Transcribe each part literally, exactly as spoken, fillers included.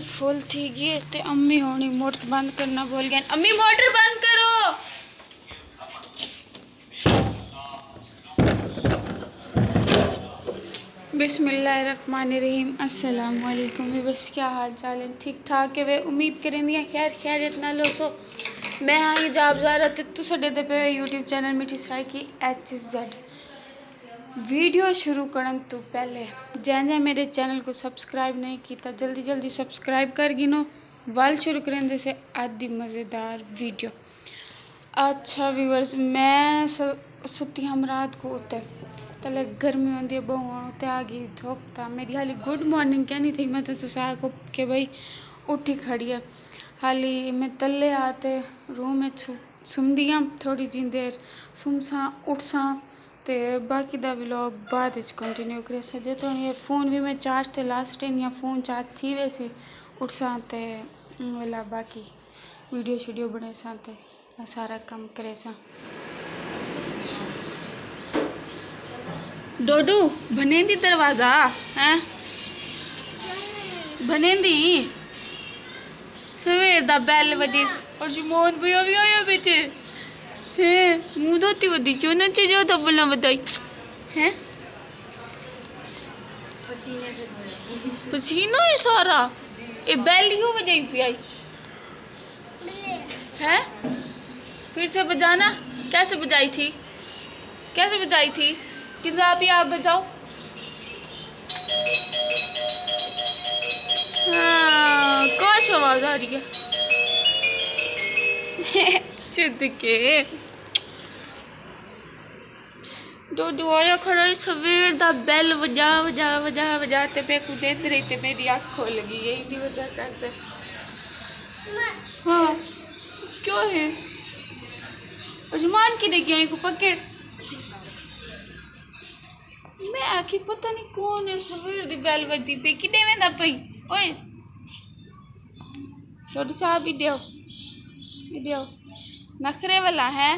Full تھی ڳئی ہے تے امی ہوݨی موٹر بند کرݨا بھل ڳئن۔ امی، موٹر بند کرو۔ بسم اللہ الرحمن الرحیم۔ السلام علیکم ویورز، کیا حال چال ہے؟ ٹھیک ٹھاک ہے وے؟ امید کریندی ہاں خیر خیریت نال ہوسو۔ میں ہاں حجاب زہرا تے تساں ݙیہدے پئے ہو یوٹیوب چینل میٹھی سرائیکی ایچ زیڈ۔ ویڈیو شروع کرݨ توں پہلے جیں جیں میݙے چینل کوں سبسکرائب نہیں کیتا، جلدی جلدی سبسکرائب کر گھنو۔ ول شروع کریندے سے اڄ دی مزیدار ویڈیو۔ اچھا ویورز، میں س-، ستی ہم رات کوں اتے، تلے گرمی ہوندی ہے ٻہوں، ہݨ اتے آ ڳئی دھپ، تاں میݙی حالی گڈ مارننگ کینی تھئی۔ میں تاں تساں آکھو کہ بھئی اٹھی کھڑی ہے، حالی میں تلے آ تے روم وچ سمدی ہاں، تھوڑی جیں دیر سمساں، اٹھساں تے باقی دا ولاگ بعد وچ کنٹینیو کریساں۔ جے تاں اے فون وی میں چارج تے لا سٹیندی ہاں، فون چارج تھی ویسی، اٹھساں تے ولا باقی ویڈیو شیڈیو بݨیساں تے سارا کم کریساں۔ ڈوڈو، بھنیندی دروازہ، ہیں؟ بھنیندی؟ سویر دا بیل وڄے، ارجمان بھیا وی آیا بیٹھے۔ ہیں، منہ دھوتی ودی چوں نچے جو تھا بلا ودائی۔ ہیں؟ پسینے سے دھویا۔ پسینہ ہے سارا۔ اے بیل یوں وڄائی پئی آئی۔ ہیں؟ پھر سے بجانا۔ کیسے بجائی تھی؟ کیسے بجائی تھی؟ کس آپ ہی آپ بجاؤ۔ ہاں، کاش آواز آ رہی ہے۔ صدقے۔ جو جو آیا کھڑا ہے، سویر دا بیل وجا، وجا، وجا، وجا تے میکوں ݙیندی رہی تے میݙی اکھ کھل ڳئی ہے، ایندی وجہ کر تے۔ ہاں، کیا ہے؟ ارجمان کݙے ڳیا ہے کو پکڑ؟ میں آکھی پتہ نہیں کون ہے، سویر دی بیل وڄدی پئی، کݙے ویندا پئی؟ اوئے، ڈوڈو صاحب، ایݙے آؤ، ایݙے آؤ۔ نخرے والا ہے۔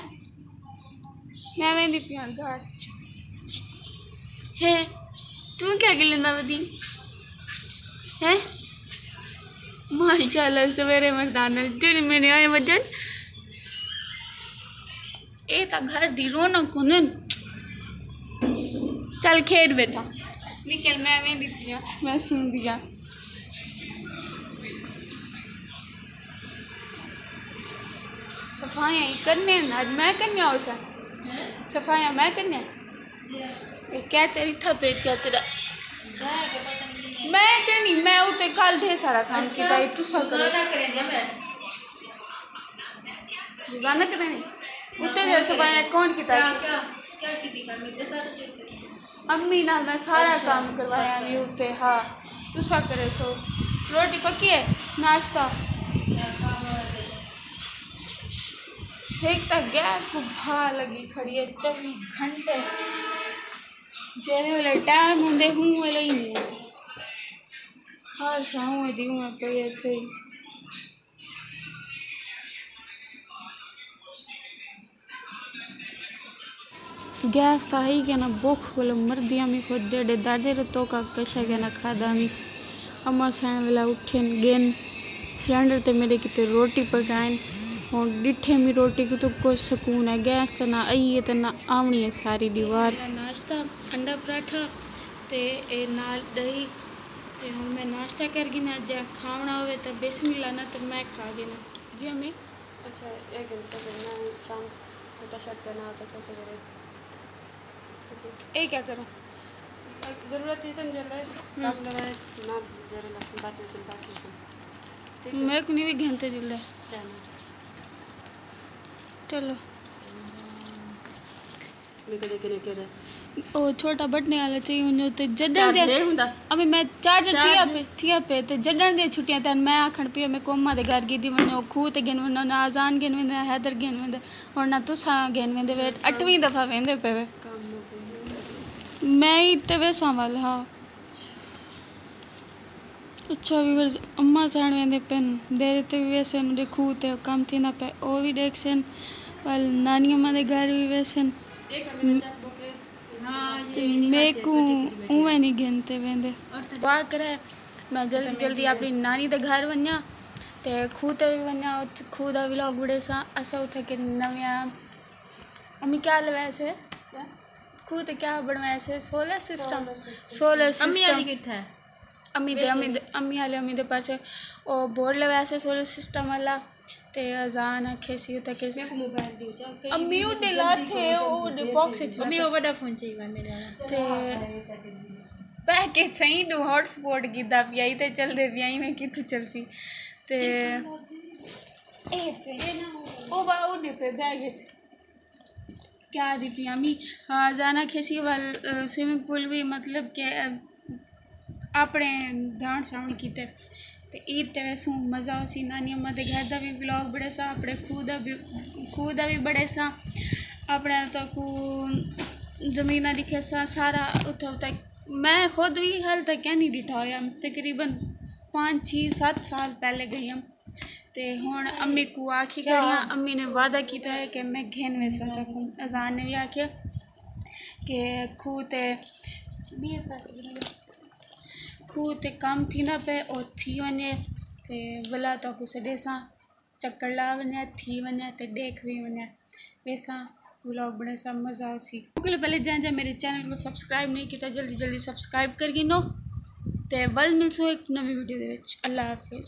میں ویندی پیاں گھر۔ ہے، توں کیا گلیندا ودی؟ ہے؟ ماشاءاللہ، سویرے مردان نال جڑ میݙے آئے وجن۔ اے تاں گھر دی رونق ہوندن۔ چل کھیڈ بیٹا۔ نکل، میں ویندی پئی آں، میں سمدی آں۔ صفائیاں ہی کرنے ہن، اڄ میں کرنے ہو سا۔ صفائیاں میں کرنے۔ اے کیا چریتھا پیٹ کیا تیرا؟ میں کہنی، میں اتے کل ڈھیر سارا کام کیتا ہے، تساں کرو۔ روزانہ کرے نہیں۔ اتے جو صفائیاں کون کیتا سی؟ امی نال میں سارا کام کروایا نہیں اتے، ہاں۔ تساں کرے سو۔ روٹی پکی ہے؟ ناشتہ؟ ہک تاں گیس کوں بھا لڳی کھڑی ہے چووی گھنٹے۔ جیڑھے ویلے ٹائم ہوندے، ہوں ویلے ہی نہیں ہوندے۔ ہر شے اونویں دی اونویں پئی ہے، صحیح۔ گیس تاں ہئی کہ نہ، بکھ کولوں مردی ہامی، خود ڈیڈے دادے رتو کا کشا کہ نہ کھادا ہامی۔ اماں سئیں ویلا اٹھن ڳن سلینڈر تے میݙے کیتے روٹی پکائن۔ ہݨ ݙٹھے می روٹی کوں تاں کجھ سکون ہے، گیس تے نہ آئی ہے تے نہ آوݨی ہے ساری ݙیہاڑ۔ میرا ناشتہ انڈا پراٹھا تے اے نال ݙہی۔ تے ہݨ میں ناشتہ کر گھناں، جے کھاوݨا ہووے تاں بسم اللہ، نہ تاں میں کھا گھناں۔ جی امی۔ اچھا، اے گھنٹے میں شام کو ٹی شرٹ پہنا سکتا سویرے۔ اے کیا کروں؟ ضرورت ہی سمجھ لے، ہوں۔ کم کرے، نہ ضرورت، بات میں بات میں۔ ٹھیک ہے؟ میکوں نہیں وی گھنٹے جلدے۔ جانا۔ چلو۔ میں کݙے کݙے کرے۔ او چھوٹا بٹنے والا چاہیے ونڄو تے جݙݨ چارج دے نہیں ہوندا۔ ابھی میں چارج چارج۔ تھیا پے، تھیا پے تے جݙݨ دے چھٹیاں تن میں آکھݨ پیا میں کوما دے گھر گھدی ونڄو، کھو تے گھن ونڄو، نہ اذان گھن ویندے، نہ حیدر گھن ویندے۔ ہݨ نہ تساں گھن ویندے وے، اٹھویں دفعہ ویندے پے وے۔ میں ہی تے ویساں ول، ہاں۔ اچھا ویورز، اماں سئیں ویندے پن، دیرے تے وی ویسن، ݙیکھو تے کم تھیندا پئے، او وی ݙیکھسن، ول نانی اماں دے گھر وی ویسن۔ تے میکوں اونویں نہیں گھن تے ویندے۔ دعا کرے۔ میں جلدی جلدی اپݨی نانی دے گھر ونڄاں تے کھوہ تے وی ونڄاں، اتھ-، کھوہ دا ولاگ بݨیساں۔ اساں اتھاں کہ نویاں، امی کیا لویسے؟ کھوہ تے کیا بݨویسے؟ Solar system. Solar system. امی دے، امی دے، امی آلے، امی دے پاسے او بورڈ لویسے سولر سسٹم والا۔ تے اذان آکھیسی تے کہ امی اݙے لاتے، او اݙے باکس اچ امی او وݙا فون چاہیے میرے والا۔ تے پہہ کے سئیں نوں ہاٹ سپاٹ گھدا پیا تے چلدے پیا، ایویں کتھوں چلسی؟ تے اے پے، او با، او ݙے پے بیگ اچ۔ کیا دی پیا امی؟ ہاں، اذان آکھیسی ول، آ، سوئمنگ پول وی مطلب کہ، آ، اپݨے دھاݨ شاوݨ کیتے۔ تے عید تے ویسوں مزہ ہوسی۔ نانی اماں دے گھر دا وی ولاگ بݨیساں، اپݨے کھوہ دا وی، کھوہ دا وی بݨیساں، اپݨے تاکوں زمیناں ݙکھیساں، سارا اتھاں تک۔ میں خود وی حال تک کیا نہیں ݙٹھا ہویا، تقریباً پانچ، چھ، ست سال پہلے گئی ہم۔ تے ہݨ امی کوں آکھی کھڑی ہاں، امی نے وعدہ کیتا ہے کہ میں گھن ویساں تاکوں۔ اذان نے وی آکھیا کہ کھوہ تے، کھوہ تے کم تھیندا پئے، او تھی ونڄے تے ولا تاکوں سݙیساں، چکر لا ونڄے، تھی ونڄے تے ݙیکھ وی ونڄے۔ ویساں، ولاگ بݨیساں، مزہ آسی۔ اوکے، پہلے جیں جیں میرے چینل کوں سبسکرائب نہیں کیتا، جلدی جلدی سبسکرائب کر گھنو۔ تے ول ملسوں ہک نویں ویڈیو دے وچ۔ اللہ حافظ۔